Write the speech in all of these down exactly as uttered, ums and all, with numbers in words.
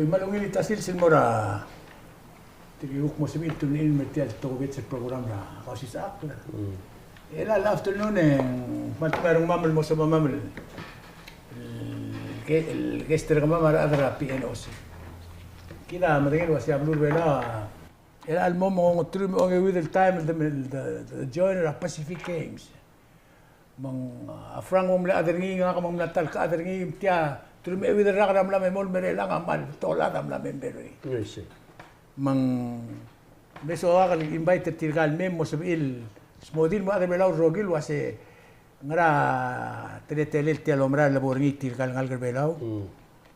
Me a ungil el sils el mo er a tirke el kuk mo sebechir el tune in er tia el tokubets el program er a Kausisechakl. Mm. E chelecha el afternoon e ng kmal dmeu a rengmam el mo sebechemam el, el, el guest er kemam a rechad er a P N O C. Kid a medengei el uasei a beluu er a Belau a chelecha el mo, mo ongeteruich me a ongeuid el taem el de, de, de, de join er a Pacific Games. Me ng, a, Frank me ng mle chad er ngii, ngak me ng mla ta el chad er ngii, me tia teruich me a euid el rak er a mla me mo el merek el ngar, a kmal betok el chad a mla member er ngii. I see. Me ng mle soak el invite er tirka el mei el mo sebechir el smodii el mo chad er a Belau el rokir el uasei ngera teletelel tia el omerael el lebo er ngii tirka el ngalek er a Belau. Mm.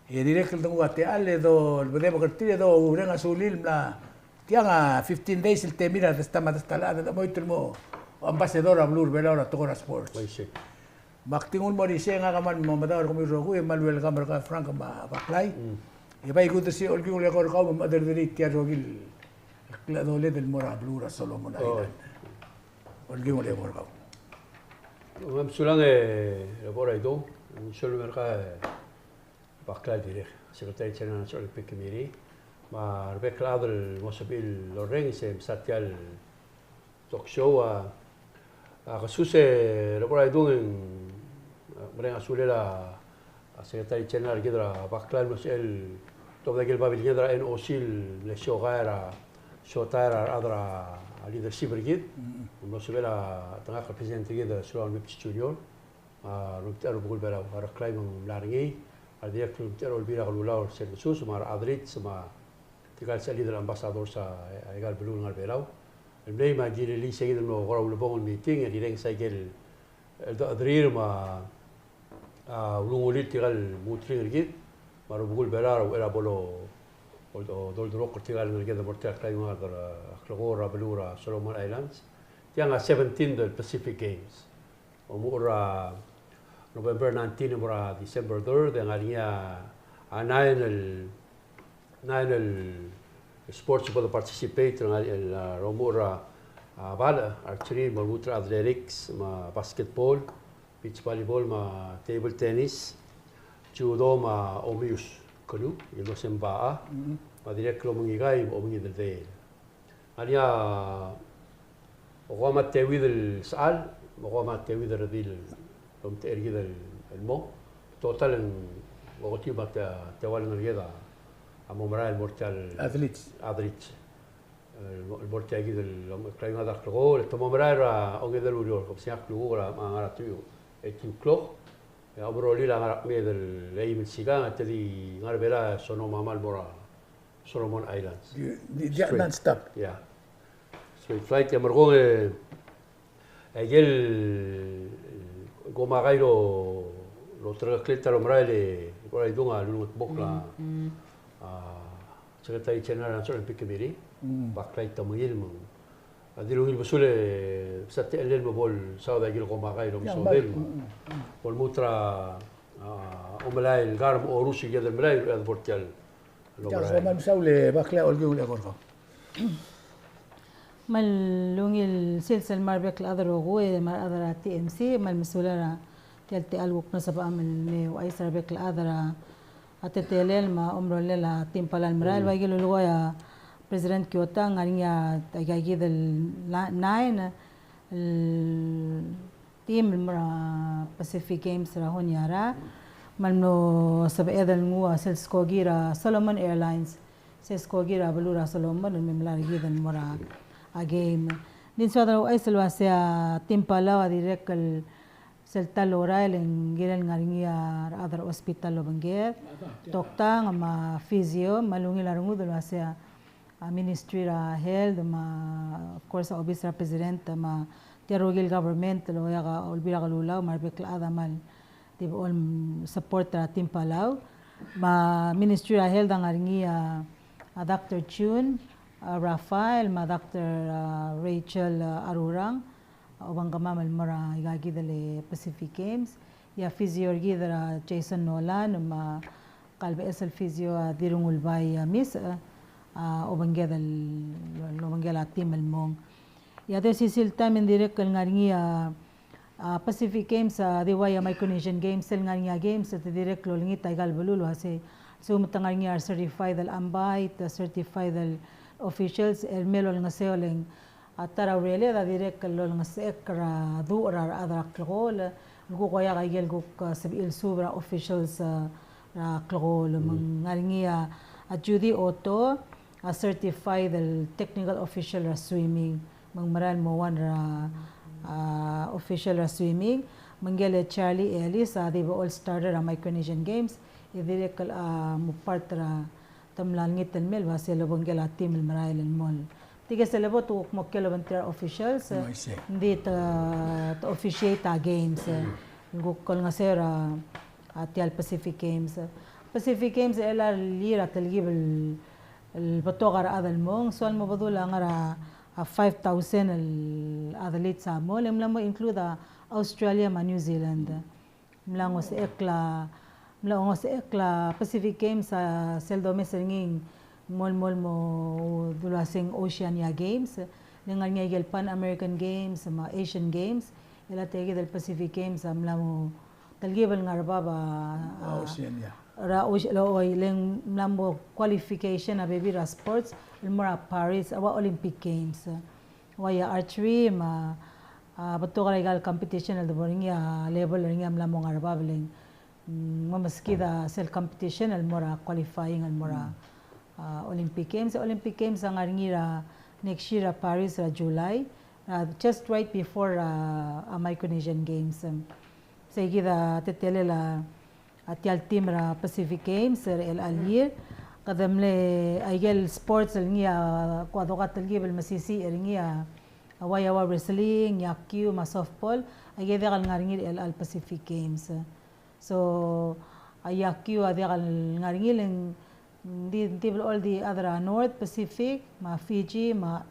E dirrek el denguu a techall e do lebedebek er tir e do oureng a sulir el mla tiang a fifteen days el temir a desta me a desta el chad el chemoit el mo ambassador er a beluu er a Belau er a tekoi er a sports. I see. Me ak di nguu el mo er isei, ngak a kmal mo medaol er kemiu el rokui, e kmal welcome er kau Frank me a Baklai. Mm. E bai kudersii a olkiung el eko er kau me mechederderii tia el rokir el klduled el mo er a beluu er a Solomon Island. Olkiung el eko er kau. Me a mesulang e Rebo er a Idung, mesulang er kau e Baklai dirrek, Secretary General er a Olympic Committee, me a rebek el chad el mo sebechir el orrenges e mesa tia el talk show. A, a kesus e Rebo er a Idung e ng, a, mereng a sulel a, a Secretary General er kid er a Baklai el mlo sebechel el tobed a ikel babilnged er a N O C el mle siotai er a, siotai er a rechad er a leadership er kid. Mm. Mlo sebechel a, te ngak el president er kid, Solomon Mipps Junior. A, rubak er a rubekul Belau, a Reklai me ng mla er ngii, a dirrek el rubak er a Olbiil er a Kelulau er sel kesus, me a rechad er a, me tirka el sebechel el ambassadors er a, a ikal beluu el ngar er a Belau. El mlei me a ki release e kid el mo kora ulebongel el meeting, e rirrenges a ikel, el dechederir me a, a, ulungulir tirka el mengutring er kid, me a rubekul Belau a uchei er a bo lo, o, o, doldurokl er tirka el ngeleked el mo er tia el klaiuang er a, a klekor er a beluu er a Solomon Islands. Tiang a seventeen el Pacific Games. Omuchel er a November nineteen el mo er a December third, e ng ngar er ngii a, a nine el, nine el sports el bo de participate, el ngar er ngii el, a, omuchel er a, a, balch, archery, me a lmuut er a athletics, me a basketball, beach volleyball, me a table tennis, judo, me a omius, canoe, el dosem baa, me a dirrek el omengikai, me a omengid el deil. Ngar er ngii a, okeim a teuid el sechal, me okeim a teuid el redil el omtechei er kid el, el mong. Total e ng oketiu me a te-, teual ngeleked a mo merael el mo er tia el athletes. Athletes. El mo, el mo er tia kid el, el klaiuang er a klekor, e te mo merael er a ongedei el ureor, kebesengei a klukuk er a, me a ngar er a tuiu, eight o'clock. E a overall a ngar er a kmeed el eim el sikang, e te di ngar er a Belau e Sonoma me a lmo er a Solomon Islands. Di, di, di straight. Non-stop. Yeah. Straight flight, e a merkong e, e ikel, e, komakai el, el oterekeklel ta el omerael e, kora idung a lulengetmokl a, mm, a, Secretary General er a Olympic Committee, mm, Baklai Temengil me ng a di ungil besul e mesa techellel me bo lsaod a ikel komakai el omesodel me, mm, mm, mm, bo lmuut er a, a, omelai el kar me a orus el kired el melai, e a bo er tia el Tia el omerael. Kmal mesaul e Baklai, olkiung el eko er kau. Kmal ungil sils el mo er a rebek el chad el rokui, me a rechad er a T M C, kmal mesulang er tia el techall el kuk mlo sebecham el me ouchais er a rebek el chad er a teletelel me a omerolel a team Palau el merael. Mm. Bai ikel lulekoi a President Kyota, ng ngar er ngii a, aika kid el la-, nine, el team el mo er a Pacific Games er a Honiara, me a lmo sebeched el nguu a sel skoki er a Solomon Airlines, sel skoki er a beluu er a Solomon, el me melai er kid el mo er a, a game. Ng di soad el ouchais el uasei a team Palau a dirrek el sel ta el orael e ng kirel ngar er ngii a rechad er a hospital el obengked, toktang me a physio, me a lungil a rengud el uasei a a Ministry er a Health, me a, of course, a obis er a President, me a tia el rokui el government, el oeak a Olbiil er a Kelulau, me a rebek el chad a kmal di bo el support er a team Palau. Me a Ministry er a Health a ngar er ngii a, a Doctor June, a Raphael, me a Doctor, a, Rachel, a, Arurang, a obengkemam el mo er aika kid el Pacific Games. E a physio er kid er a Jason Nolan, me a Kalbeches el physio a Dirungulbai, a, Mis, a, obengked el, el obengkel a team el mong. E a di osisiu el taem e ng dirrek el ngar er ngii a, a, Pacific Games, a, di ua a Micronesian Games, el ngar er ngii a games, e te dirrek el olengit aika el beluu el uasei Sel mo te ngar er ngii a certified el umpire, certified el officials, el mei el olengeseu el ng a ta er a urerel a dirrek el olengesechekl er a duch er a rechad er a klekool, el kuk oeak a ikel kuk, uh, sebechir el suub er a officials, uh, er a klekool. Me ng ngar er ngii a, a Judy Otto, a certified el technical official er a swimming. Me ng merael el mo one er a, uh, official er a swimming. Me ngike el Charlie Ellis, a di bo el starter er a Micronesian Games, e dirrek el, uh, mo part er a te mla olengit el mei el ua se lebo ngike el team el merael el mo. Tirke sel lebo te kuk mo kiei el obengterir a officials, ng di te, te officiate a games, el kuk olengeseu er a, a tia el Pacific Games. Pacific Games er chelecha el year a telkib el, el betok a rechad el mong, soal mo bedul a ngar er a, a five thousand el athletes a mo, le ng mla mo include a Australia me a New Zealand. Mla ngosechekl a, mla ngosechekl a Pacific Games a sel domes er ngii, mo, mo, mo dulu a se ng Oceania Games, le ngar er ngii a ikel Pan American Games, me a Asian Games, el a tia kid el Pacific Games a mla mo telkib el ngar er a bab a, a, Oceania. Er a Oce-, el oi, le ng mla mo qualification a bebil er a sports, el mo er a Paris, a ua Olympic Games. Ua ia archery me a, a, betok er a ikal competition el debo er ngii a level er ngii a mla mo ngar er a bab el ng, mm, mo meskid a sel competition el mo er a qualifying el mo er a, a, Olympic Games. Olympic Games a ngar er ngii er a next year er a Paris er a July, a, just right before, a, a Micronesian Games. Sei kid a teletelel a a tia el team er a Pacific Games er chelecha el year. Kede mle, a ikel sports el ngii a kuk doka telkib el mesisiich er ngii a, a ua ia ua wrestling, yakiu, me a softball, a ikel diak el ngar er ngii er chelecha el Pacific Games. So, a yakiu a diak el ngar er ngii le ng di, di blechoel di chad er a North Pacific, me a Fiji, me a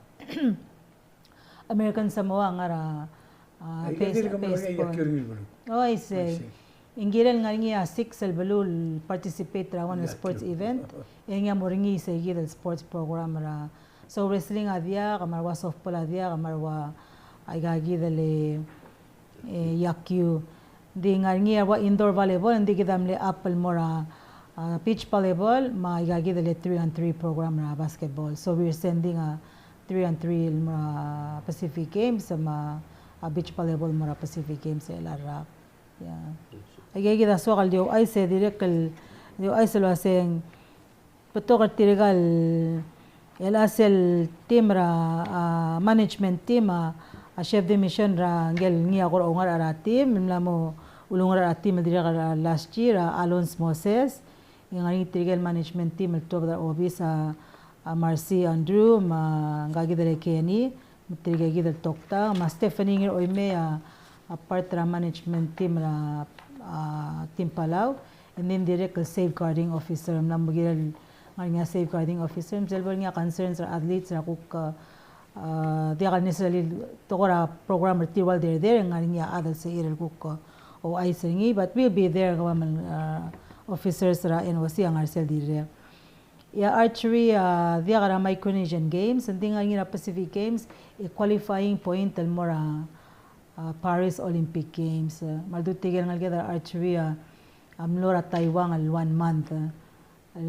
American Samoa a ngar er a, a, base-, baseball. O, I see. Ng kirel ngar er ngii a six el beluu el participate er a one sports event. E ngii a mo er ngii sei kid el sports program er a. So wrestling a diak, me a ua softball a diak, me a ua aika kid el, e, yakiu. Ng di ngar er ngii a ua indoor volleyball, ng di kid a mle up el mo er a, a, beach volleyball, me aika kid el three on three program er a basketball. So we're sending a three on three el mo er a Pacific Games, me a, a, beach volleyball el mo er a Pacific Games er chelecha el rak. Ia. Aika kid a soak el di ouchais e dirrek el, di ouchais el ua se ng betok er tirka el, el chelecha sel team er a, a, management team a, a, chef de mission er a ngike el ngii a kora oungerachel er a team, el mla mo ulengerachel er a team el dirrek er a last year, a, Alonz Moses, e ng ngar er ngii tirke el management team el tuobed er a obis a, a, Marcy Andrew, me a ngka kid el Kenny, me tirke kid el toktang, me a Stephanie Ngiroimei a, a part er a management team er a, a, Team Palau, and then dirrek el safeguarding officer, me ng mla mo kirel ngar er ngii a safeguarding officer, me sel bo er ngii a concerns er a athletes er a kuk, a, diak el necessarily tekoi er a program er tir el ual they're there, ngar er ngii a chad el secher el kuk, a, ouchais er ngii, but we'll be there, kemam el, a, officers er a N O C a ngar sel dirrek. Ia archery, a, diak er a Micronesian Games, ng di ngar er ngii er a Pacific Games, e qualifying point el mo er a, a, Paris Olympic Games. Me a ldu tirke el ngeleked er a archery, a, a mlo er a Taiwan el one month. El,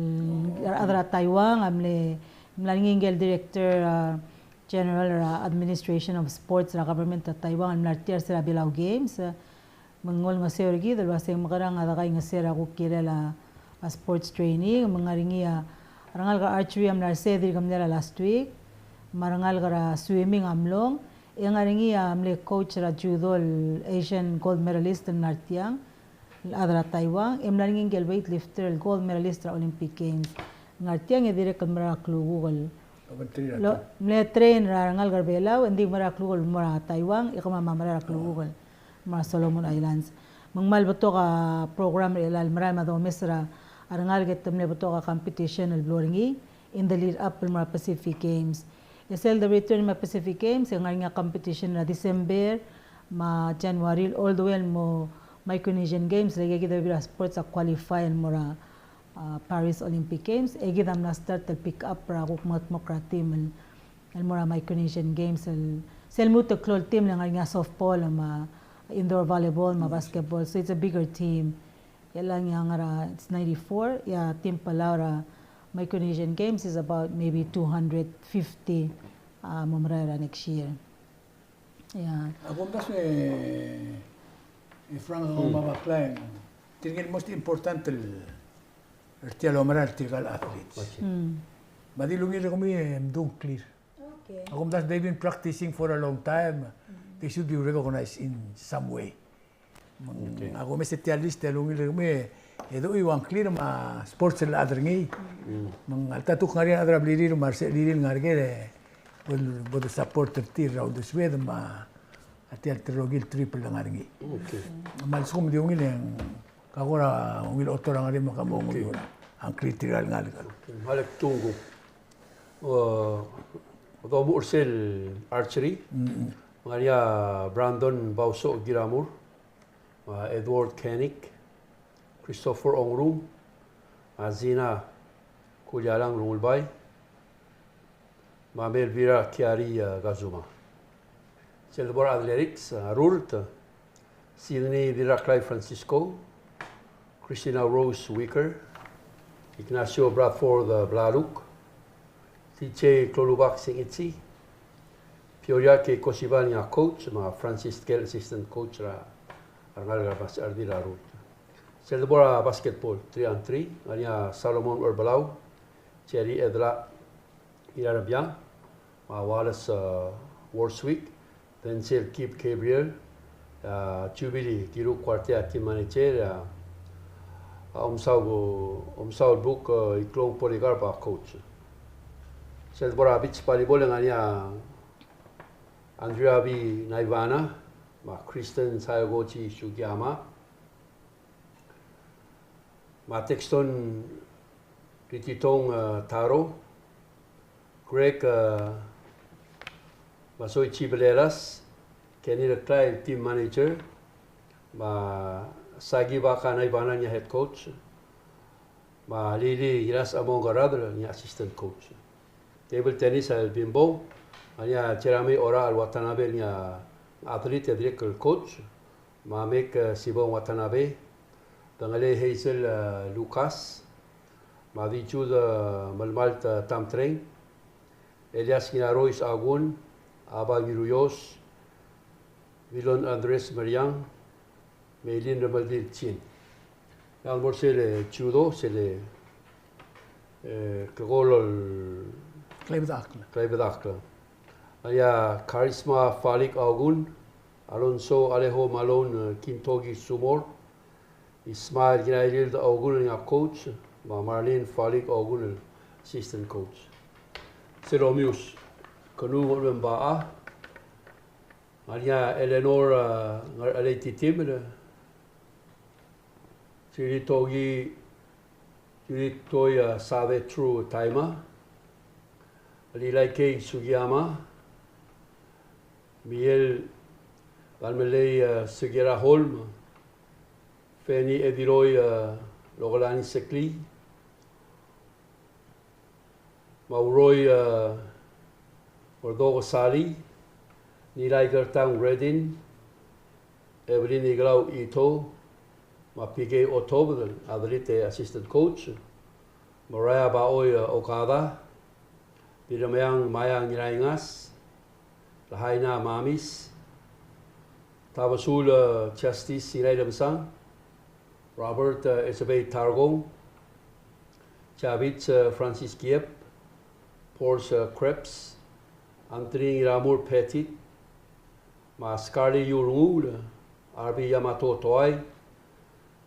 a rechad er a Taiwan a mle, mla er ngii ngike el director, a, general er a Administration of Sports er a government er a Taiwan el mla er tia er se er a Belau Games. Me ng olengeseu er kid el ua se ng mekerang a dekaingeseu er a kuk kirel a, a sports training, me ng ngar er ngii a rengalek er a archery a mla er sei e dirk mle er a last week, me a rengalek er a swimming a mlong, e ng ngar er ngii a mle coach er a judo el Asian gold medalist el mla er tiang, el chad er a Taiwan, e mla er ngii ngike el weightlifter el gold medalist er a Olympic Games. Ng ngar tiang e dirrek el mla er a klukuk el Lo, mle train er a rengalek er a Belau, e ng di mla er a klukuk el mo er a Taiwan, e kemam a mla er a klukuk el mo er a Solomon Islands. Me ng kmal betok a program er chelecha el merael me a domes er a rengalek e te mle betok a competition el blo er ngii in the lead up el mo er a Pacific Games. E sel de return me a Pacific Games, e ng ngar er ngii a competition er a December me a January all the way el mo Micronesian Games, le aikakid a bebil er a sports a qualify el mo er a a, Paris Olympic Games, e kid a mla start el pick up er a kuk mengedmokl er a team el, el mo er a Micronesian Games, el, sel lmuut el klou el team le ngar er ngii a softball, me a indoor volleyball, me a basketball. So it's a bigger team. E le ng ngar er a, it's ninety-four, e a team Palau er a Micronesian Games is about maybe two hundred fifty, uh, mo merael er a next year. Yeah. A kumdasu e, e Frank, a kuk mla meklou, tirke el most important el, er tia el omerael er tirka el athletes. Mm. Me a di ungil er kemiu e mdu a ngklir. Okay. A kumdasu they've been practicing for a long time. Mm. They should be recognized in some way. Me ng, okay, a kumes e tia el list el ungil er kemiu e, e dechor a ngklir me a sports el chad er ngii. Mm. Me ng alta, te kuk ngar er ngii a chad er a blirir me a rechad er a blirir el ngar er ker e, bo, bo de support er tir er a uldesued me a tia el rokui el trip el ngar er ngii. Okay. Me a lsekum di ungil e ng, ka kora ungil otobed er a ngar er ngii me ka mo, okay, ungil a ngklir er tirka el ngalek. Okay. Me a le kuk, uh, domuchel er sel archery. Mm. Ngar er ngii a Brandon Bausoch Kiramur, me a Edward Koenig, Christopher Ongrum, me a Zina Kulialang Rungulbai, me a Melvira Kiari, uh, Kazuma. Sel debo er a athletics, uh, a rurt, Sydney Diraklai Francisco, Christina Rose Wicker, Ignacio Bradford, uh, Blaluk, T J Klolubak Singitsi, Peoria K. Kosiba el ngii a coach, me a Francis Tkel assistant coach er a, er a rengalek er a Basecherdil er a rurt. Sel debo er a basketball, three on three, ngar er ngii a Salomon Orbelau, Jerry Edla, Irarabiang, me a Wallace, uh, Worswick, Denzel Kip Gabriel, uh, Jubilee Kiru Kuartei a team manager, uh, uh, Omsau, Omsau Buk, uh, Iklong Polycarp a coach. Sel debo er a beach volleyball e ng ngar er ngii a Andrea V. Naivana, me a Kristen Sayoguchi Sugiyama, me a Texton Rititong, uh, Taro, Greg, uh, Masoichi Beleras, Kenny Reklai team manager, me a Sagi Baka Naibana ngii a head coach, me a Lili Iras Among Garadel ngii a assistant coach. Table tennis el bimbo, a ngii a Jeremy Ora el Watanabe ngii a athlete e dirrek el coach, me a Mek, eh, Sibong Watanabe, Dengelei Hazel, eh, Lucas, me a Dijud, eh, Melmalt, eh, Tamtreng, Elias Ngirarois Agun, Aba Ngiruios, Milon Andres Meriang, Meilin Remeldil Chin. Ng mo er sel judo, sel, eh, klekool el kleibedakl. Kleibedakl. A ngii a Charisma Falik Aogun, Alonso Alejo Malone, eh, Kintogi Sumor, Ismael Kinailild Aogun el ngii a coach, me a Marlene Falik Aogun el assistant coach. Sel omius, Kenu Ngorembacha, a ngii a Eleanor, eh, Ngerchelei Titimel, Judith Togi, Judith Toya Save True Taima, Lilai Kei Sugiyama, Miel Balmelei, eh, Sugiura Holm, Fanny Ediroi, eh, Lokolani Sekli, Mauroi, eh, Ordogo Sali, Nilai Gertang Redin, Evelyn Iglau Ito, me a P K Otobed, athlete assistant coach, Mariah Baoi, eh, Okada, Dirremeang Maya Ngiraingas, Lahaina Mamis, Tabasul, eh, Justice Irai Lemsang, Robert, eh, Esebei Targong, Chavits, eh, Francis Kiep, Pors, eh, Krebs, Anthony Ngiramur Petit, me a Scarlett Yurungul, Arbi Yamato Toai,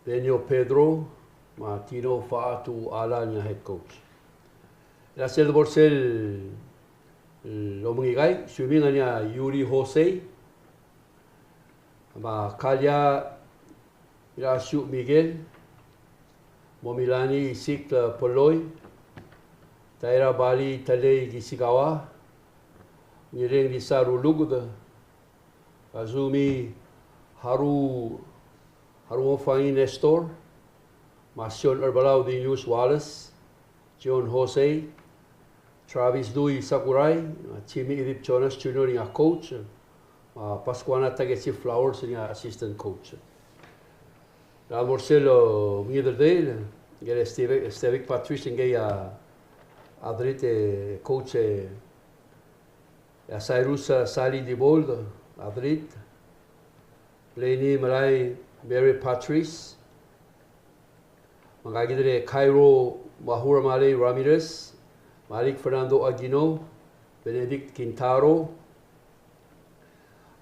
Daniel Pedro, me a Tino Faatu Alan ngii a head coach. E a sel debo er sel, eh, omengikai, swimming a ngii a Yuri Jose, me a Kalia Irasiu Miguel, Momilani Isikl Peloi, Taira Bali Talei Kisikawa, Ngireng Lisa Ruluked, Kazumi Haru, Haruofangi Nestor, me a Sion Erbalau Dinius Wallace, John Jose, Travis Dui Sakurai, Jimmy Idip Jonas Junior ngii a coach, me a Pascuana Takechi Flowers ngii a assistant coach. A mo er sel omengederdeir, ngike el Steve, Steve Patrice, ngike a, a direct, e, coach, e, a Cyrus, a, Sally Dibold, a direct, Blaney Merai, Mary Patrice, me ngika kid el Cairo Mahura Malay Ramirez, Malik Fernando Aquino, Benedict Kintaro,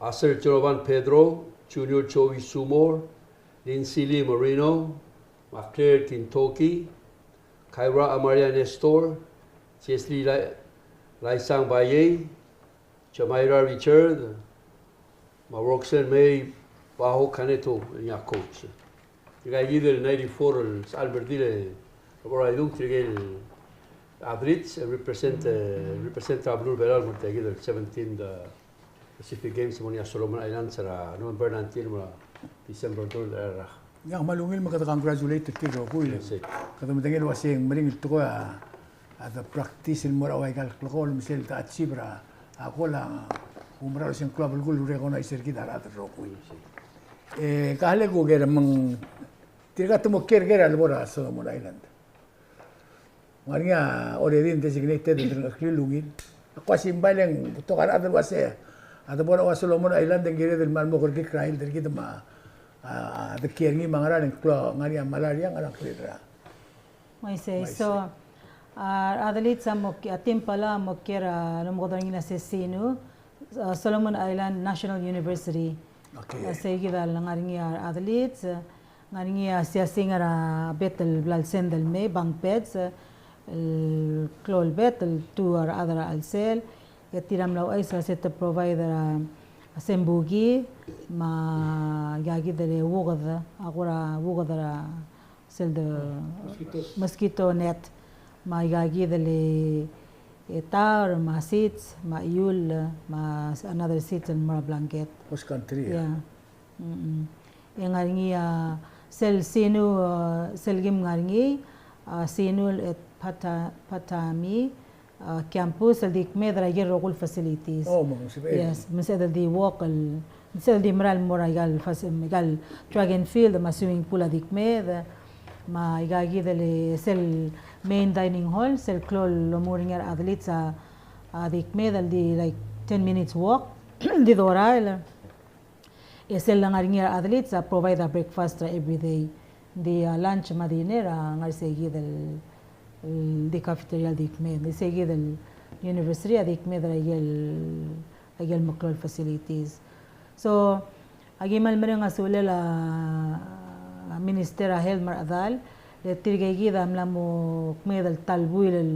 Acer Jonovan Pedro, Junior Joey Sumor, Lindsay Lee Marino, McClare Kintoki, Kyra Amaria Nestor, Chesley Lai-, Laisang Bayei, Jamaira Richard, me a Roxanne May Bajo Kaneto, el ngii a coach. Tirka kid el ninety-four el sechal me a redil el bo er a idung, tirke el athletes, e represent, e, represent er a beluu er a Belau el mo er tia kid el seventeen, e, Pacific Games el mo er ngii a Solomon Islands er a November nineteen el mo er a December two er a rak. Ng kmal ungil me kede congratulate er tir el rokui. Yes, sir. Kede medengei el uasei ng meringel tekoi a, a de practice el mo er a ua ika el klekool me sel de achieve er a, a goal a kumera el uasei ng klou a belkul el recognize er kid a rechad el rokui. Yes, sir. E, ka le kuker me ng tirka te mo kiei er ker a lebo er a Solomon Island. Ng ngar er ngii a already designated el ngar er ngii el ungil. Ak ua simbai e ng betok a rechad el uasei a de bo er a ua Solomon Island e ng kired el kmal mo kerekikl er a ild er kid me a, a, a de kiei er ngii me a ngera el klou, ngar er ngii a malaria, ngar er ngii a klou er a. Uaisei, uaisei. So, a, a athletes a mo ki-, a team Palau a mo kiei er a lomekedong er ngii el se Sinu, a, Solomon Island National University. Okay. A, sei kid a lengar er ngii a athletes, a, ngar er ngii a siasing er a bed el bla el send el mei, bunk beds, el klou el bed, el two er a chad er a chelsel, e tir a mla ouchais er a se te provide er a, a sembuki, me aika kid el uked, a kora uked er a sel de mosquito net, me aika kid el, e, taor, me a seats, me a chiull, me a another seats el mo er a blanket. Cross country, e? Yeah. Mm-mm. E ngar er ngii a sel Sinu, e, sel kim ngar er ngii, a, Sinu el Pata-, Patami, a, campus el di kmeed er a ikel rokui el facilities. Oh, me ng sebeched. Yes, me ng sebeched el di walk el, me ng sebeched el di mera el mo er a ikal faci-, ikal track and field me a swimming pool a di kmeed, me aika kid el sel main dining hall, sel klou el omengur er ngii a re athletes a, a di kmeed el di like ten minutes walk, di dorael. E sel lengar er ngii a re athletes a provide a breakfast er a every day. Di a lunch me a dinner a ngar er sei kid el, el di cafeteria el di kmeed. Di sei kid el university a di kmeed er a ikel, a ikel meklou el facilities. So, aki kmal mereng a sulel a, a Minister er a Health me a rechedal, le tirke kid a mla mo kmeed el ta el buil el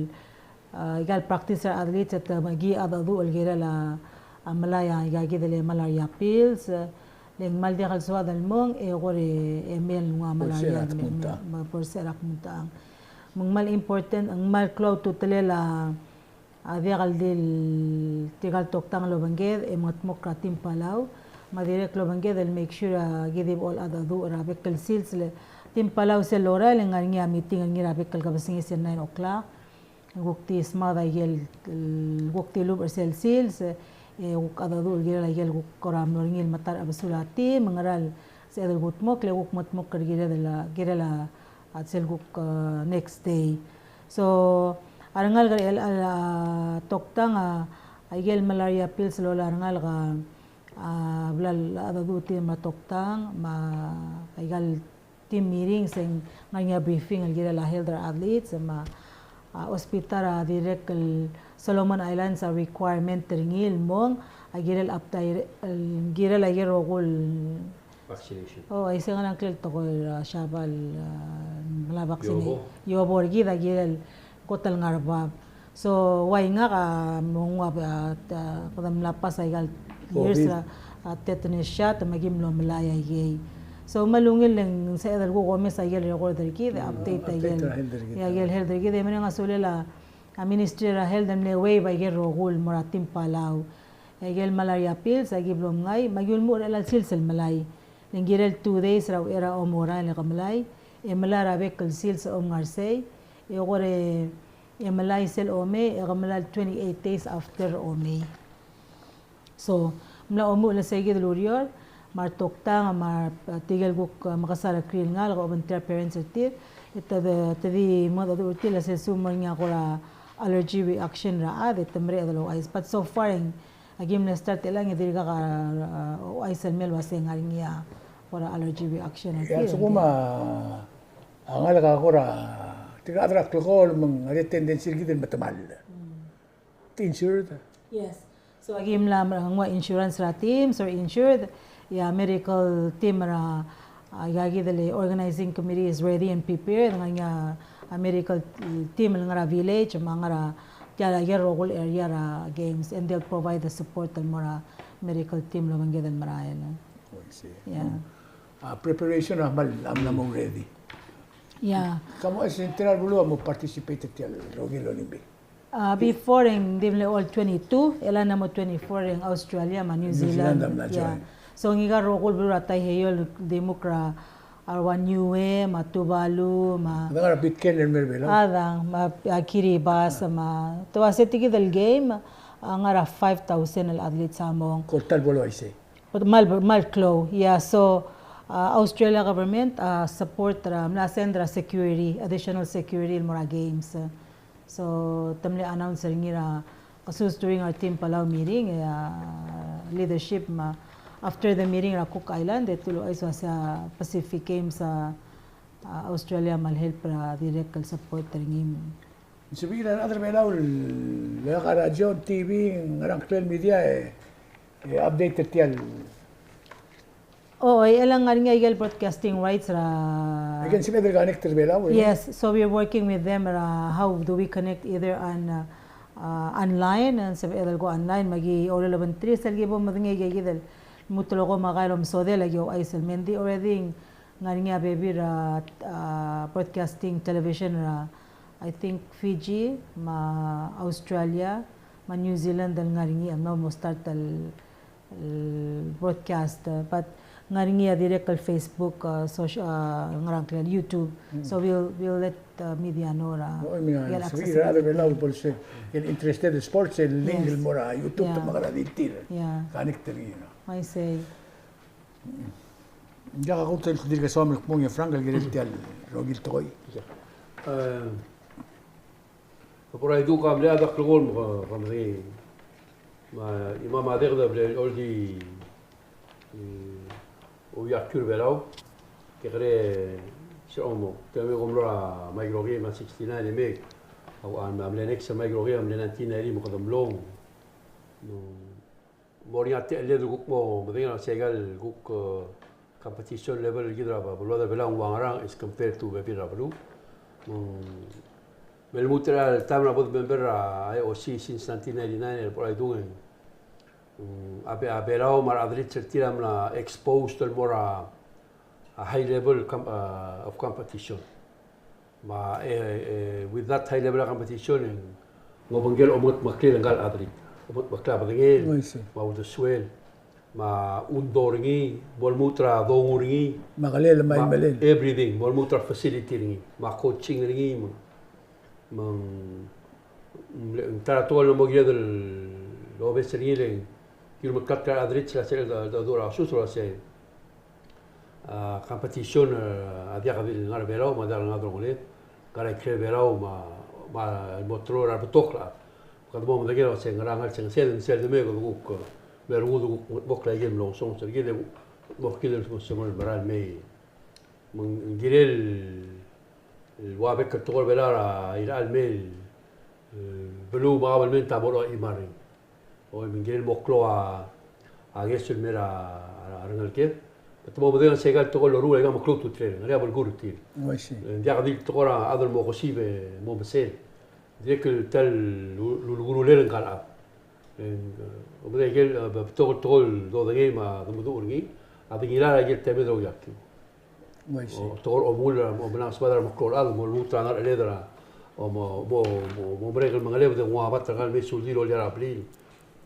a, ikal practice er a athletes e te mekii a cheldecheduch el kirel a, a melai a, aika kid el malaria pills, e, le ng kmal diak el soad el mong, e kora e mei el nguu a malaria, me, me, me, por se er a kmo ng tang. Me ng kmal important, ng kmal klou a ultutelel a, a diak el di tirkal toktang el obengked, e mengetmokl er a team Palau, me a dirrek el obengked el make sure a ki di bo el cheldecheduch er a bek el sils, le team Palau sel lorael e ng ngar er ngii a meeting er ngii er a bek el kebesengei sel nine o'clock. Kuk di smaod a ikel, kuk di lubech er sel sils, e kuk cheldecheduch el kirel a ikel kuk kora mlo er ngii el meta er a chebesul a team, me ng ngera el sebeched el kudmokl, e kuk mengetmokl er a kired el, kirel a, a sel kuk, e, next day. So, a rengalek er chelecha el, a, toktang a, a ikel malaria pills el loia a rengalek a, a, bla el cheldecheduch er tir me a toktang, me a ikal team meeting, se ng ngar er ngii a briefing el kirel a health er a athletes, me a, a, hospital a dirrek el Solomon Islands a requirement er ngii el mong, a kirel update, el kirel a ikel rokui el vaccination. O, aisei, ngera ngklel tekoi er a Siabal, a, mla vaccine. Iobo. Iobo er kid a kirel kot el ngar er bab. So, ua ngak a mo nguu a, a, a, kede mla pass a ikal years er a, a, tetanus shot, me aki mlo melai a ikei. So, me a ungil e ng sebeched el kuk omes a ikel record er kid, update a ikel, update er a health er kid. Ia, ikel health er kid, e mereng a sulel a, a Ministry er a Health el mle waive a ikel rokui el mo er a team Palau. E ikel malaria pills, aki blo mngai, me aki ulemuchel er chelecha el sils el melai. Le ng kirel two days er a uchei er a omorael e ke melai, e melai er a bek el sils el omngar sei, e kora e melai sel omei, e ke melai el twenty-eight days after omei. So, mla omuchel er sei kid el ureor, me a retoktang, me a, e, tirke el kuk, e, mekesai er a rekrir el ngalek, e obengterir a parents er tir, e te, te di mengedecheduch er tir el sel lsekum ng mo er ngii a kora allergy reaction er a chad, e te mereched el ouchais. But so far, e ng, aki mle start er chelechang e dirkak a, a, ouchais el mei el uasei ng ngar er ngii a kora allergy reaction er tir. Ia, a lsekum a, a ngalek a kora, tirka a chad er a klekool me ng ngar er ngii a tendency er kid el metemall. Mm. Insured? Yes. So, aki mla, mla nguu a insurance er a team, so insured. Ia, medical team er a, a, ia, kid el organizing committee is ready and prepared. Ng ngar er ngii a, a medical team el ngar er a village, me a ngar er a, tia el, a rokui el area er a games, and they'll provide the support el mo er a medical team el obengked el merael. Oh, I see. Yeah. Mm. A preparation a mla, a mla mo ready. Yeah. Ka mo, e se ng tela el beluu a mo participate er tia el rokui el Olympic? A, before e ng di mle all twenty-two, e le ng mo twenty-four e ng Australia me a New Zealand. New Zealand a mla join. Yeah. So ngika el rokui el beluu er a Taiheio el di muk er a, a ua Niue, me a Tuvalu, me a, a dang er a Pitcairn el mei er a Belau. A dang, me a, a Kiribati, me a, te uase tia kid el game, a ngar er a five thousand el athletes a mong. Ko el ta el bo el uaisei? But mal, mal klou. Yeah, so, a, Australia government a support er a, mla send er a security, additional security el mo er a games. So, te mle announce er ngii er a, kesus during our Team Palau meeting, e, a, leadership me a, after the meeting er a Cook Island, e te uluuchais el uasei a Pacific Games a, a Australia a mle help er a dirrek el support er ngii. Ng sebechir a rechad er a Belau el ngar er a radio, T V, ngerang, ngklel media e, e update er tia el O, e le ng ngar er ngii a ikel broadcasting rights er a. Aike el sebeched el connect er a Belau, e? Yes, so we are working with them er a how do we connect either on, uh, uh, online, e ng sebeched el ko online, me aki oureor el obengterir, sel ki bo medengei aike kid el lmuut el ko me a kai el omesodel, aki ouchais el mei. Ng di already ng ngar er ngii a bebil er a, uh, broadcasting television er a, I think, Fiji, me a Australia, me a New Zealand el ngar er ngii, a mla mo start el el broadcast, uh, but ng ngar er ngii a dirrek el Facebook, uh, social, uh, ngerang, ngklel YouTube. Mm. So we'll, we'll let, uh, media know er a. No, I mean, get access. Sebechir a rechad er a Belau el bo el se, el interested sports, el link el mo er a YouTube, te mekera di tir. Yeah. Connect er ngii, no? I see. Mm. Ng diak a kot el dirk soam el kmo ng Frank el kirel tia el rokui el tekoi. Yeah. Uh, Kora iduk a mle chad er a klekool me ke, ke medengei. Me a, imam a dek de bla el oldi, e, ouiakiu er a Belau. Kekerei, se omo, te me kom mlo er a micro game a sixty-nine e me, a, a, a mle next micro game a mle nineteen ninety me kede mlong. No. Mo er ngii a techelled el kuk mo medengei el uasei aika el kuk, eh, competition level er kid er a beluad er a Belau a ua ngerang as compared to bebil er a beluu. Me ng, me lmuut er a taem er a bo de member er a I O C since nineteen ninety-nine el bo er a idung e, mm, a Be-, a Belau me a rechad er tir a mla exposed el mo er a, a high level com-, eh, of competition. Me a, e, e, with that high level of competition, e ng obengkel omengetmeklel ngka el athlete. Omengetmeklel a bedengel, me a uldesuel, me a undo er ngii, bo lmuut er a dongu er ngii, me a kelel, me a imelel, everything, bo lmuut er a facility er ngii, me a coaching er ngii, me, me ng, ng ta er a tekoi el mo kired el obes er ngii le ng kiru el meklatk er a athlete er a sel, a, a, a, a, a, a, a, a, competition, eh, a diak di le ngar er a Belau, me a diak le ngar er a delongeled, ngar er a ikrel Belau, me a, me a mo teloi er a rebetok el chad. Kede mo medengei el uasei ngera ngar er a sel, sel, sel de me kede kuk, eh, me a rengud el kuk mo klou a ikel mlo ngesonges er kid e mo kid el mo semeriar el mei. Me ng kirel el ua bek el tekoi er a Belau er a irechar el mei el, eh, beluu me a kabelment a mo er a chimar er ngii. Oi, me ng kirel mo klou a, a ngeso el mei er a, a rengeleked. Te mo medengei el uasei aika el tekoi el loruul a ika me klou a ultutelel, ngar er ngii a belkul er tir. Oh, I see. Ng diak di el tekoi er a chad el mo kesib e mo mesei. Dirrek el ta el lu-, lu-, lulekurulel ngka el chad. E ng, e, omedengei aike el, e, betok el tekoi el dodengei me a demeduch er ngii, a dengilai aike el temed el ouiakiu. Oh, I see. O, tekoi er a omengull, o, me ng sebeched el mo klou el chad, mo lmuut er a ngerecheled er a, o, mo, mo, mo, mo merek el mengelebed e nguu a bat er ngka el mei suldii el olii er a blil.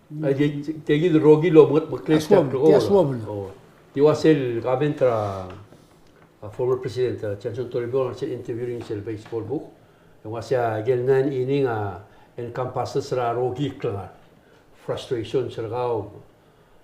Mm. Ai, tia, tia kid el rokui el omengetmeklel tia el tekoi. Tia suobel. O, tia ua sel comment er a, a former president, a, Johnson Toribiong, sel interview er ngii sel Facebook. E ng uasei a ikel nine inning a encompasses er a rokui el klengar. Frustrations er kau,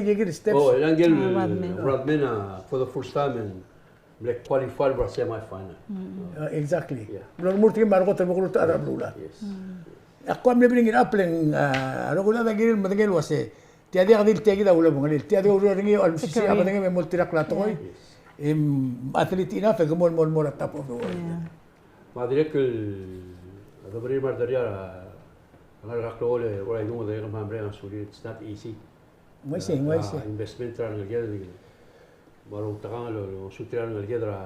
ngii a ikakid el steps. Oh, el ngii el Rodman. Rodman, uh, for the first time, and mle qualify for semifinal. Uh, exactly. Yeah. Mlo remurt er ngii me a rekot el mo klou er a beluulechad. Yes. Ak kuk mle meringel a pleng, a, a rokui el chad a kirir el medengei el uase tia diak di le tia kid a ulebengelel, tia di oureor er ngii el mesisiich a bedengem e mo oltirakl a tekoi. Yes. E athlete enough e ke mo, mo, mo er a top of the world. Yeah. Me a dirrek el, a deberir me a rederir a rengalek er a klekool el ua idung e dirrek el kmal mereng a sulir, it's not easy. Ng uaisei, ng uaisei. A investment er a rengeleked, me a loutekangel el osuterir a rengeleked er a,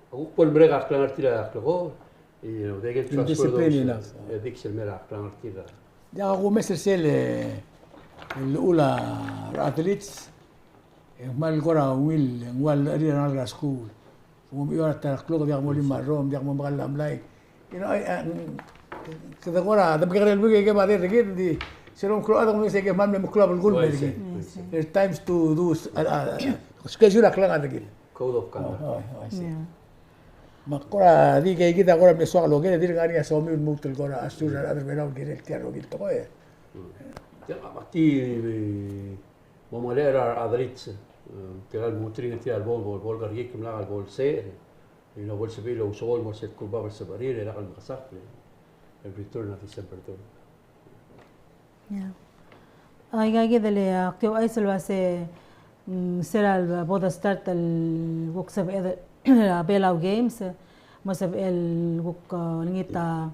a kuk bo lemerek a klengar er tir a klekool, you know, they can transfer those, discipline enough. E dik sel mei er a klengar er tir a. Diak kumes er sel, e, llechul a re athletes, e ng kmal kora ungil, e ng ua llecherir a rengalek er a skuul. Mo mechior a ta er a klok, diak mo olim a rrom, diak mo mekall a mlai. You know, I, I, kede kora, de mekekerei el buik e ke bader er kid, di, sel omklou a chad e ng uaisei e ke kmal mle meklou a belkul el mer kid. Uaisei. There are times to do, uh, uh, schedule a klengar er kid. Code of conduct. Oh, oh, I see. Yeah. Me kora di ikakid a kora mle soak el oker, e dirk ngar er ngii a soamiu el lmuut el kora assure a rechad er a Belau el kirel tia el rokui el tekoi. Mm. Tia, me ak di, mo mengelechel er a re athletes, e, tirka el lmuut er ngii tia el bo, bo, bo el kerekikl me lak el bo el secher, e, you know, bo el sebechir el ousechol el mo er sel kurbab el sebechir, e lak el mekesakl, e, el return er a December third. Yeah. A, ikakid el, a, ak di ouchais el uase, mm, se er a bo de start el kuk sebeched a Belau Games, e, mo sebechel el kuk, a, olengit a,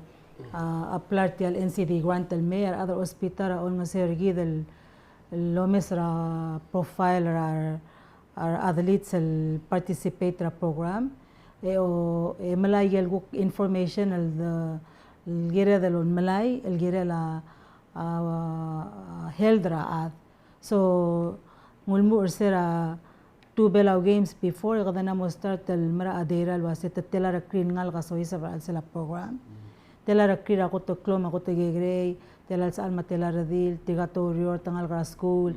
a, apply er tia el N C D grant el mei, a rechad er a hospital a olengeseu er kid el, el omes er a profile er a, a re athletes el participate er a program. E o, e melai el kuk information el de, el kired el melai, el kirel a, a, a health er a chad. So, ng ulemuchel er se er a two Belau Games before, e kede mla mo start el mera a data el uase te tela er a kid el ngalek a soiseb er a chelsel a program. tela el rekrir a kot el klou me a kot el kekerei, tela el sechal me a tela el redil, tirka te oureor, te ngalek er a skuul.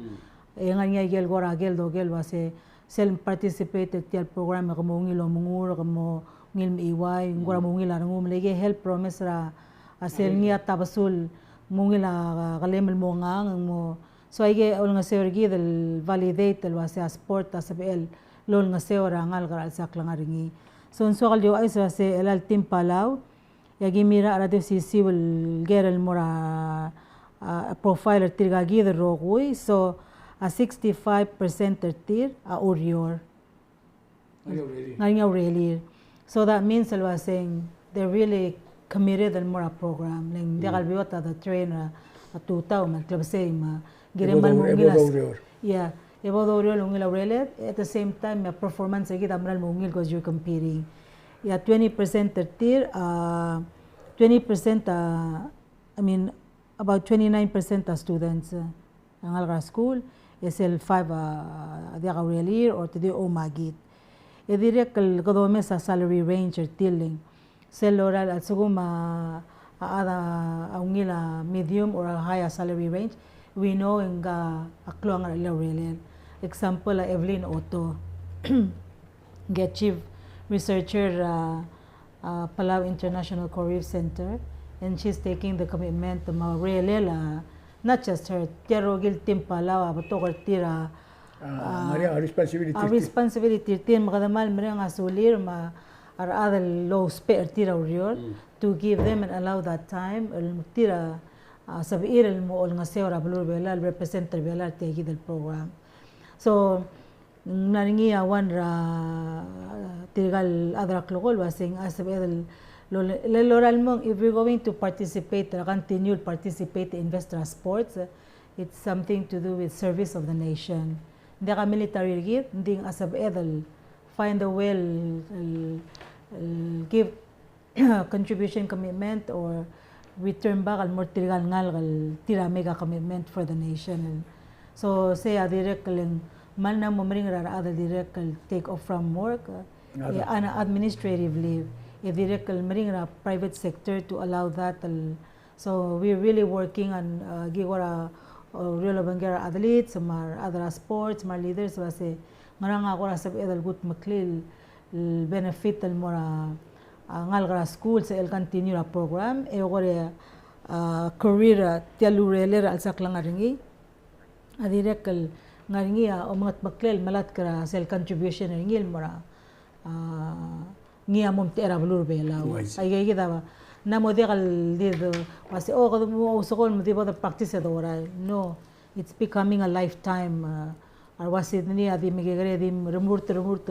E ngar er ngii a ikel kora ikel doker el uase sel participate er tia el program e ke mo ungil omengur, ke mo ungil mechiuaiu, ng kora mo ungil a rengum, le ikel help promise er a, a sel ngii a tabesul mo ungil a kelem el mo ngang, mo So aike olengeseu er kid el validate el uase a sport a sebechel el olengeseu er a ngalek er a chelsel a klengar er ngii. So ng soak el di ouchais el uase chelecha el Team Palau, e aki mirrael er a di osisiu el ker el mo er a, a, profile er tirka kid el rokui, so a sixty-five percent er tir a oureor. Ngar er ngii a urerir. Ngar er ngii a urerir. So that means el uaseng they're really committed el mo er a program. Le ng diak el beot a de train er a tutau me a klebesei me a kirem el mo ungil a, yeah, e bo doureor el ungil a urerel, at the same time, me a performance er kid a mera el mo ungil because you're competing. Yeah, twenty percent er tir, uh, twenty percent, uh, I mean, about twenty-nine percent a students, uh, a ngalek er a skuul, e sel five a diak a urerir or te di oumakit. E dirrek el kede omes a salary range er tir, le ng sel lorael a lsekum a, a chad a ungil a medium or a high a salary range, we know e ngka a klou a ngerachel er a urerel. Example a Evelyn Otto, ngke chief researcher er a a Palau International Career Center, and she's taking the commitment me a urerel a, not just her, tia el rokui el Team Palau a betok er tir a, a, a, responsibility er tir. A responsibility er tir, me kede mal mereng a sulir me a rechad el lousbech er tir a ureor, to give them and allow that time, el tir a, a sebechir el mo olengeseu er a beluu er a Belau, el represent er a Belau er tia kid el program. So, ng ngar er ngii a one er a tirka el chad er a klekool el uaseng a sebeched el lo-, le lorael el mong, if we're going to participate, er a continue participate, invest er a sports, it's something to do with service of the nation. Ng diak a military er kid, ng di a sebeched el find a way el, el, el give contribution, commitment, or return back el mo er tirka el ngalek el tir a make a commitment for the nation. So sei a dirrek el ng mal mla mo meringel er a rechad el dirrek el take off from work, e, on a administrative leave, e dirrek el meringel er a private sector to allow that el, so we're really working on, uh, ki kora, uh, ureor el obengkel a athletes, me a rechad er a sports, me a leaders, el uase ngerang a kora sebeched el kudmeklii el benefit el mo er a, a, ngalek er a skuul, se el continue er a program, e kora, a, career, a, tia el urerel er a chelsel a klengar er ngii. A dirrek el ngar er ngii a omengedmeklel el melatk er a sel contribution er ngii el mo er a, a, ngii a mo omtechei er a beluu er a Belau. Aika kid a, ng mla mo diak el di de, uase, o, kede mo ousekool me di bo de practice e dorael. No, it's becoming a lifetime, a, a ua Sydney a di mekekerei e di remurt, remurt.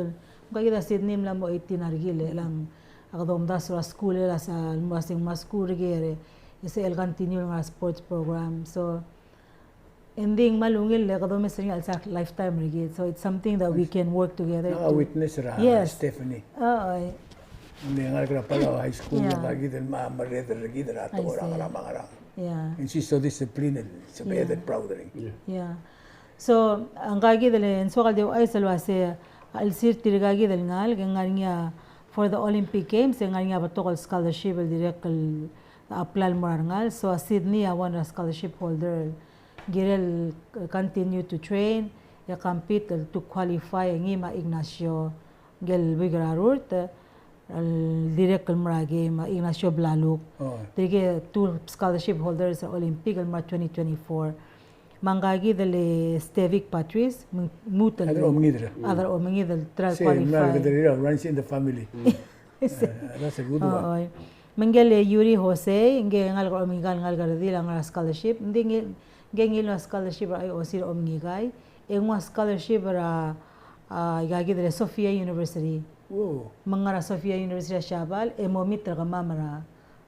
Ngka kid a Sydney a mla mo eighteen a rekil, e chelechang a kede omdasu er a skuul, e le a sel mo uaseng me a skuul er ker, e se el continue el ngar er a sports program. So, Ng di ng kmal ungil le kede omes er ngii a chelsel a lifetime er kid. So it's something that we can work together. Ng witness er a, yes, Stephanie. Ng di ngalek er a Palau High School, yeah, ngka kid el mla merreder er kid er a tekoi er a ngerang me a ngerang. Yeah. And she's so disciplined, so very proud er ngii. Yeah. So, ngka kid el ng soak el di ouchais el uase a chelsel tirka kid el ngalek, e ng ngar er ngii a for the Olympic Games, e ng ngar er ngii a betok el scholarship el dirrek el apply el mo er a rengalek. So a Sydney a one er a scholarship holder. Kirel continue to train, e compete el to qualify, ngii me a Ignacio, ngike el buik er a rurt, el dirrek el mo er a game, Ignacio Blaluk. Oh. Tirke two scholarship holders er a Olympic el mo er a twenty twenty-four. Me ngka kid el Stevic Patrice, me ng lmuut el chad er a omengid er a, chad er a omengid el try el qualify. Runs in the family. Uh, that's a good one. Oi. Me ngike el Yuri Jose, ngike ngalek er a omengikal, ngalek er a redil a ngar er a scholarship. Ng di ngii, ngike ngii el scholarship er a I O C er a omengikai. E nguu a scholarship er a, a, aika kid el Sophia University. Wow. Me ng ngar er a Sophia University er a Siabal, e mo meet er kemam er a,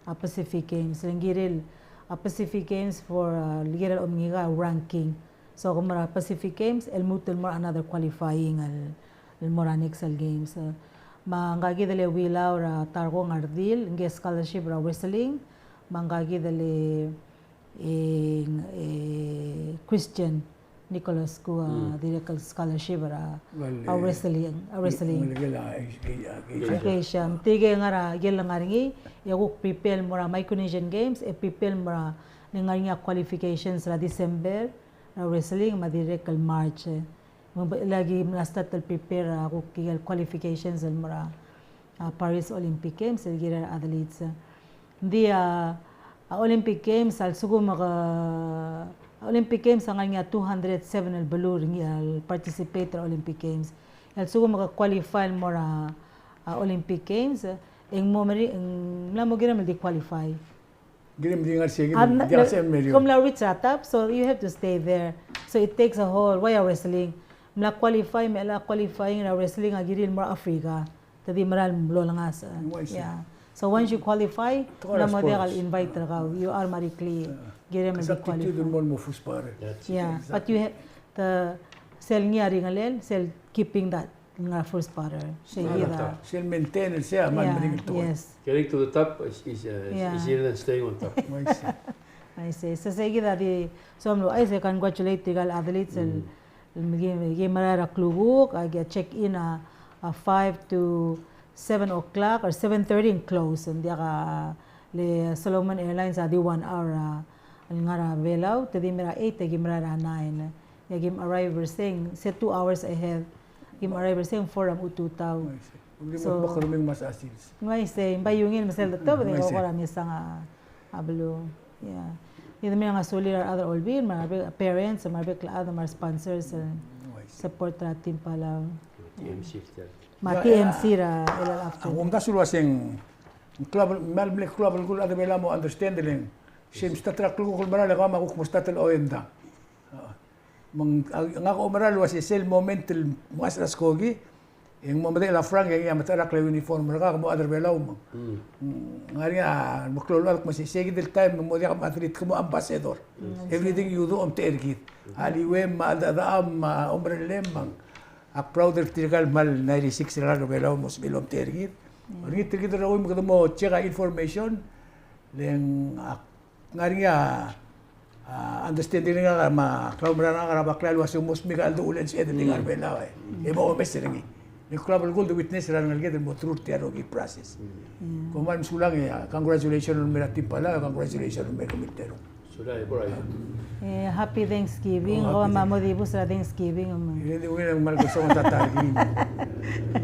a, Pacific Games. Le ng kirel a Pacific Games for, a, kirel omengikai a ranking. So, ke mo er a Pacific Games, el lmuut el mo er a another qualifying el, el mo er a next el games. Me ngka kid el Wilau er a Tarkong a redil, ngii a scholarship er a wrestling, me ngka kid el, e, e, Christian, Nicholas Koo a dirrek el scholarship er a, a wrestling, a wrestling. Asia. Tirke el ngar er ngii, e kuk prepare el mo er a Micronesian Games, e prepare el mo er a, le ngar er ngii a qualifications er a December er a wrestling, me a dirrek el March. Me ng bai, le aki mla start el prepare a kuk el qualifications el mo er a, a Paris Olympic Games, el kirel a athletes. Ng di a, a Olympic Games a lsekum ke, a Olympic Games a ngar er ngii a two hundred seven el beluu er ngii el participate er a Olympic Games. A lsekum ke qualify el mo er a, a Olympic Games, e ng mo meri, e ng mla mo kirem el di qualify. Kirem di ngar er sei, kirem di ngar er sei, meri. Kom mla reach a top, so you have to stay there. So it takes a whole, why a wrestling? Mla qualify, me a qualifying er a wrestling a kirir el mo er a Africa. Te di mera el mlo olengasech. Yeah. So once you qualify, ng mla mo diak el invite er kau. You automatically kirem el di qualify. Mo first spot. Yeah. But you have, the, sel ngii a ringelel, sel keeping that, ngar er a first spot. Sei kid a. Sel maintain, sei a kmal meringel el tekoi. Yes. Getting to the top is, is, uh, is easier than staying on top. I see. So sei kid a di, so mlo, I say congratulate tirke el athletes el, el ki, ki merael er a klukuk, a ki check in a, a five to seven o'clock or seven thirty and close. Ng diak a, le Solomon Airlines a di one hour a, el ngar er a Belau, te di mera eight, te ki merael er a nine. E aki arrive er sei, se two hours ahead. Aki arrive er sei four er a tutau. So, ng uaisei, ng bai ungil me sel de tobed e ng kora mesang a beluu. Yeah. E de mera a sulir a rechad er a Olbiil, me a re parents, me a rebek el chad, me a re sponsors, e support er a Team Palau. T M C. Me a T M C er a, el a, a kumdasu el uaseng, ng klou, me a mle klou a belkul a rechad er a Belau a mo understand el, sei mstart er a klukuk el merael e kau me a kuk mo start el oendang. Me ng, a, ngak a oumera el uase sel moment el mngesech er a skoki, e ng mo medechel a Frank e ngii a mecherakl a uniform er ngak el mo chad er a Belau me ng, mm, ngar er ngii a meklou el chad me sei, sei kid el taem me ng mo diak a athlete, ke mo ambassador. Mm. Everything you do, omtechei er kid. A liuem, me a cheldechedecham, me a omerellem, me ng, ak proud er tirka el kmal ninety-six er a rechad er a Belau el mo sebechir el omtechei er kid. Mm. Olengit er kid el rokui me kede mo check a information, le ng, ak ngar er ngii a, a, understanding er ngak me a klaumerang er ngak er a baklai el uase ng mo smiik a cheldechuul e ng sebeched el di ngar er a Belau e. E bo omes er ngii. Ng klou a belkul el witness er a rengeleked el mo through tia el rokui el process. Kom kmal mesulang e, a, congratulations el mei er a Team Palau, congratulations el mei er kemiu el terung. Sulang e, kora. E, happy Thanksgiving. Oh, happy Thanksgiving. Kom kmal mo dibus er a Thanksgiving. E di ungil e ng kmal kesong a ta er kid.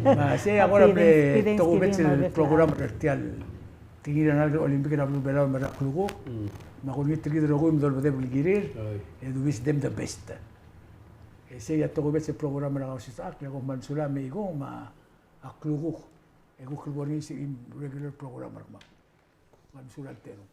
Me sei a kora mle tokubets el program er tia el Tia el ngar er a Olympic er a beluu er a Belau el mei er a klukuk. Mm. Me ak olengit er kid el rokui me dolbedebek el kirir. Oi. E do wish them the best. E sei a tokubets el program er a Kausisechakl, e kom kmal mesulang me ikung me a klukuk. E kuk bo er ngii sei a regular program er kemam. Kmal mesulang el terung.